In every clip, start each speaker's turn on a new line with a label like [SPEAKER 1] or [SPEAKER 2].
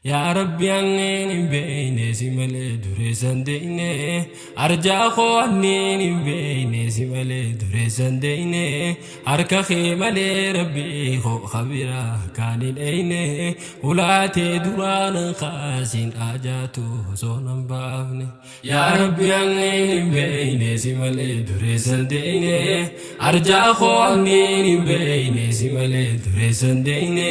[SPEAKER 1] Yaa Rabbi anneen hin beeyne si malee dureessan deeyne, arjaa koo anneen hin beeyne si malee dureessan deeyne, harka kee malee Rabbii koo kabiraa kaan hin eeyne, ulaatee duraan kaasin ajaatu osoo nan baafne. Yaa Rabbi anneen hin beeyne si malee dureessan deeyne, arjaa koo anneen hin beeyne si malee dureessan deeyne,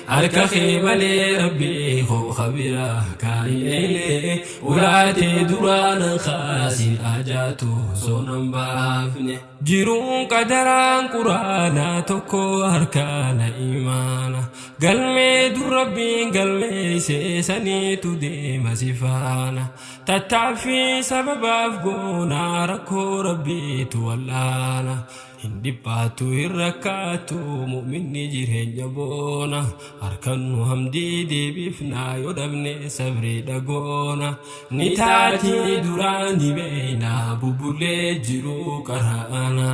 [SPEAKER 1] harka kee malee Rabbii koo kabiraa kaan hin eeyne, ulaatee duraan kaasin ajaatu osoo nan baafne. Jiruun qadaraan quraanaa tokko harkaana imaana, galmee dur Rabbiin galmeessee saniitu deema si faana. Tattaaffii sababaaf goonaa rakkoo Rabbiitu wal'aana. Hin dhiphaatu hin rakkaatu mu'minni jireenya boona, harkannu hamdii deebifnaa yoo dhabne sabrii dhagoona. Ni taatii duraa ni beeyna bubbullee jiruu qara'ana,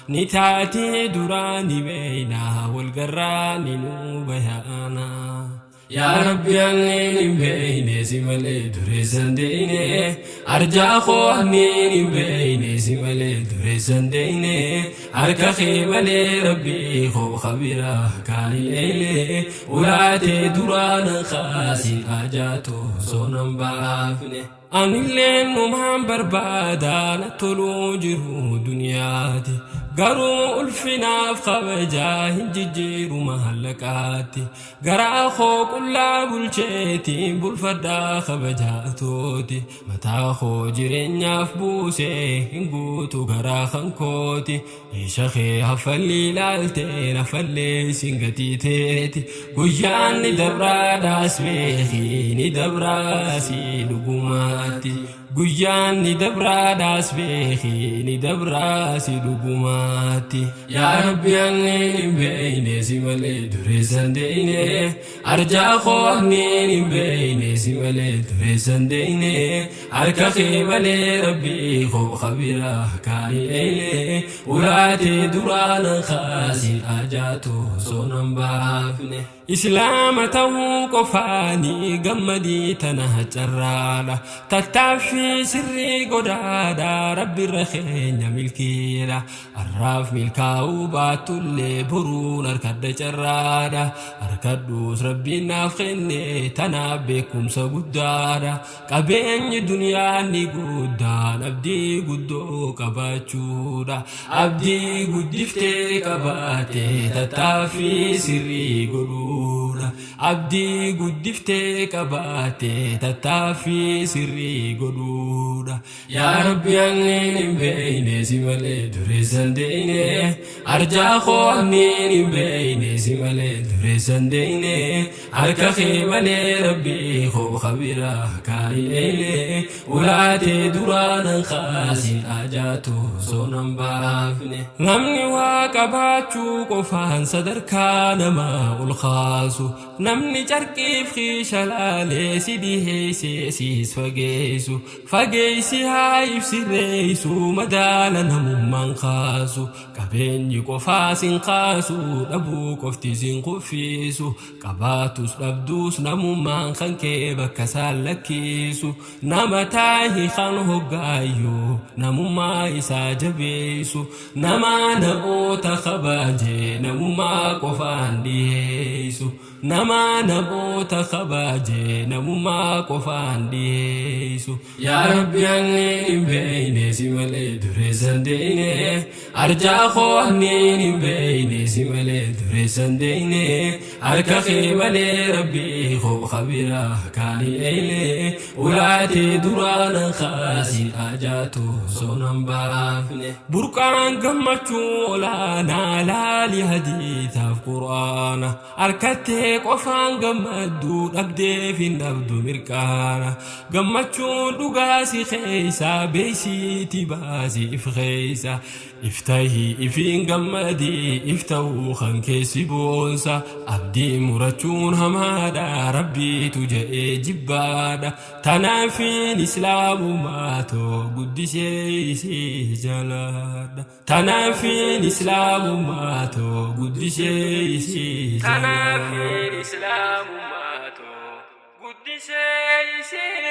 [SPEAKER 1] ni taatii duraa ni beeyna walgarraa ni nuu baya'ana. Yaa Rabbi anneen hin beeyne si malee dureessan deeyne, arjaa koo anneen hin beeyne si malee dureessan deeyne, harka kee malee Rabbii koo kabiraa kaan hin eeyne, ulaatee duraan kaasin ajaatu osoo nan baafne. Anillee numaan barbaada na toluu jiru duniyaati, garuu ulfinaaf kabajaa hin jijjiiru mahallaqaatti. Garaa koo qullaa bulcheetiin bulfadhaa kabajaatooti, mataa koo jireenyaaf buusee hin guutu garaa kan kooti. Meesha kee haffalli ilaaltee nafallee isin gatii teeti, guyyaan ni dabraadhaas beeki ni dabraasi dhugumaatti, guyyaan ni dabraadhaas beeki ni dabraasi dhugumaatti. Yaa Rabbi anneen hin beeyne si malee dureessan deeyne, arjaa koo anneen hin beeyne si malee dureessan deeyne, harka kee malee Rabbii koo kabiraa kaan hin eeyne, ulaatee duraan kaasin ajaatu osoo nan baafne. Islaama ta'uu qofaanii gammadii tana carraadha, tattaaffii sirrii godhaadha Rabbirra keenya milkiidha. Har'aaf milkaa'uu baatullee boruun harkadha carraadha, harkadhuus Rabbiin naaf kenne tanaaf beekumsa guddaadha. Qabeenyi duniyaa ni guddaan abdii guddoo qabaachuudha, abdii guddiftee qabaate tattaaffii sirrii godhuudha, abdii guddiftee qabaate tattaaffii sirrii godhuudha. Yaa Rabbi anneen hin beeyne si malee dureessan deeyne, arjaa koo anneen hin beeyne si malee dureessan deeyne, harka kee malee Rabbii koo kabiraa kaan hin eeyne, ulaatee duraan kaasin ajaatu osoo nan baafne. Namni waa qabaachuu qofaan sadarkaa namaa ol kaasu, namni carqiif kiisha laalee si dhiheessee siis fageessu, fageessi haa ibsirreessu madaala namummaan kaasu. Qabeenyi qofaa sin kaasu dhabuu qofti sin kuffisu, qabaatus dhabduus namummaan kan kee bakka isaan lakkisu. Nama taahi kan hoggaayyuu namummaa isaa jabeessu, nama namoota kabaje namummaa qofaan dhiheessu, nama namoota kabaje namummaa qofaan dhiheessu. Yaa Rabbi anneen hin beeyne si malee dureessan deeyne, arjaa koo anneen hin beeyne si malee dureessan deeyne, harka kee malee Rabbii koo kabiraa kaan hin eeyne, ulaatee duraan kaasin ajaatu osoo nan baafne. Burqaan gammachuu olaanaa laali hadiisaaf quraana, harkattee qofaan gammadduu dhabdeef hin dhabdu mirqaana. Gammachuun dhugaa si keessa beeysiiti baasi if keessa, iftahii ifiin gammadii iftahuu kan keessi boonsa. Abdii murachuun hamaadha Rabbiitu jedhee jibbaadha, tanaafiin islaamumaatoo guddisee isii jalaadha, tanaafiin islaamumaatoo guddisee isii jalaadha. Guddisee isii.